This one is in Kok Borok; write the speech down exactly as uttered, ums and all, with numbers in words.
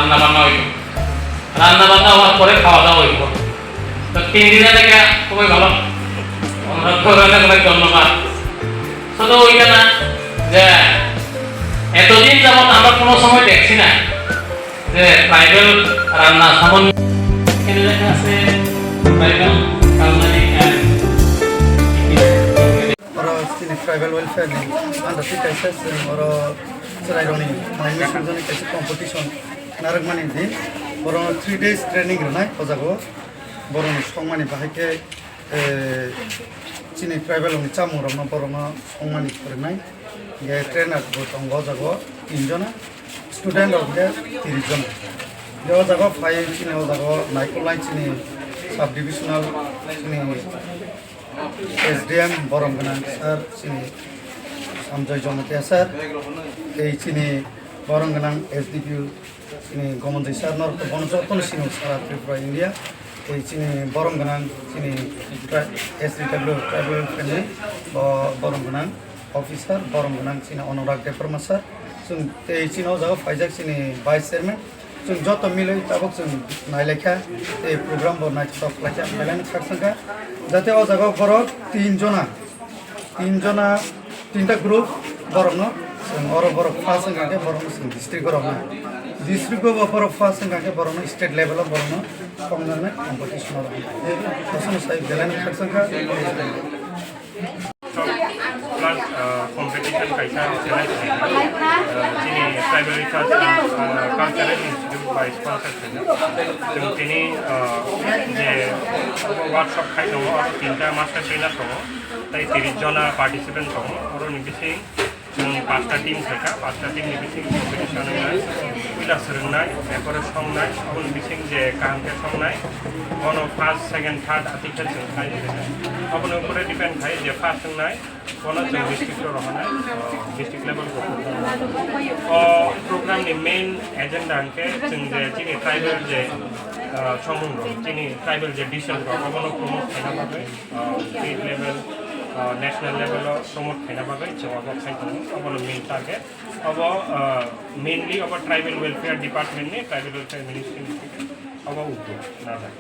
রান্না বান্না হইতো, রান্না বান্না হওয়ার পরে খাওয়া দাওয়া হইতো। তো তিন দিনের একটা খুবই ভালো, আমরা তো অনেক অনেক ধন্যবাদ। শুধু ওইটা না, যে এতদিন যাবত আমরা কোনো সময় দেখছি না যে ট্রাইবাল রান্না সামন এখানে লেখা আছে ট্রাইবাল কালনারি and Oro chini tribal welfare ni under twi kaisa chwng oro chwrairokni nangmani swngjani kaisa competition narwkmani di. Borokno three days training rwnai o jaga o. Borokni songmani bahai khe, eh, chini tribal rokni chamung rokno borokno songmani phwrwngnai. Hingkhe trainer bo tongo o jaga o tin jona, student rok hingkhe tiris jona. Hingkhe o jaga o phai chini o jaga o naikolnai chini sub divisional chini S D M borom gwnang sir, chini Samjoy Jamatia sir, tei chini borom gwnang S D P O, chini Gomonjoi sir, norok to bono jotono sino sara Tripura India, tei chini borom gwnang chini tri-, S D W tribal family, bo borom gwnang officer, borom gwnang chini Anurag Debbarma sir, chwng tei chini o jaga o phaijak chini vice chairman, Chwng joto milwi tabuk chwng nailaikha, tei program bo naithotok khlaikha, belai no khakchangkha. Jate o jaga o borok tin jona, tin jona, tinta group borokno chwng oro borok first wngkha khe borokno chwng district o rwkna. District o bo borok first wngkha khe borokno state level o borokno khoknani competition o rwkna. Bosongni sai belai no khakchangkha. Plus, uh, competition kaisa organize khaijak, uh, chini Tribal Research and, uh, Cultural Institute bai sponsor khaijak. Chwng tini, uh, je workshop khai tongo, oro tinta master trainer tongo, tei tiris jona participant tongo. Oroni bising chwng pasta team khaikha, pasta team ni bising competition wngnai, puila swrwngnai, erpore songnai, aboni bising je kaham khe songnai, bono first, second, third, atwi khe chwng khai rwnai. Aboni upore depend khai je first wngnai, bono chwng district o rohornai, o, district level o. O program ni main agenda hwnkhe chwng je chini tribal je, o, samung rok, chini tribal je vision rok, abono promote khaina bagwi, o, state level, o, national level o promote khaina bagwi chwng obo khai tongo, obono main target. Obo, o, mainly obo tribal welfare department ni, tribal welfare ministry ni obo uddog najak.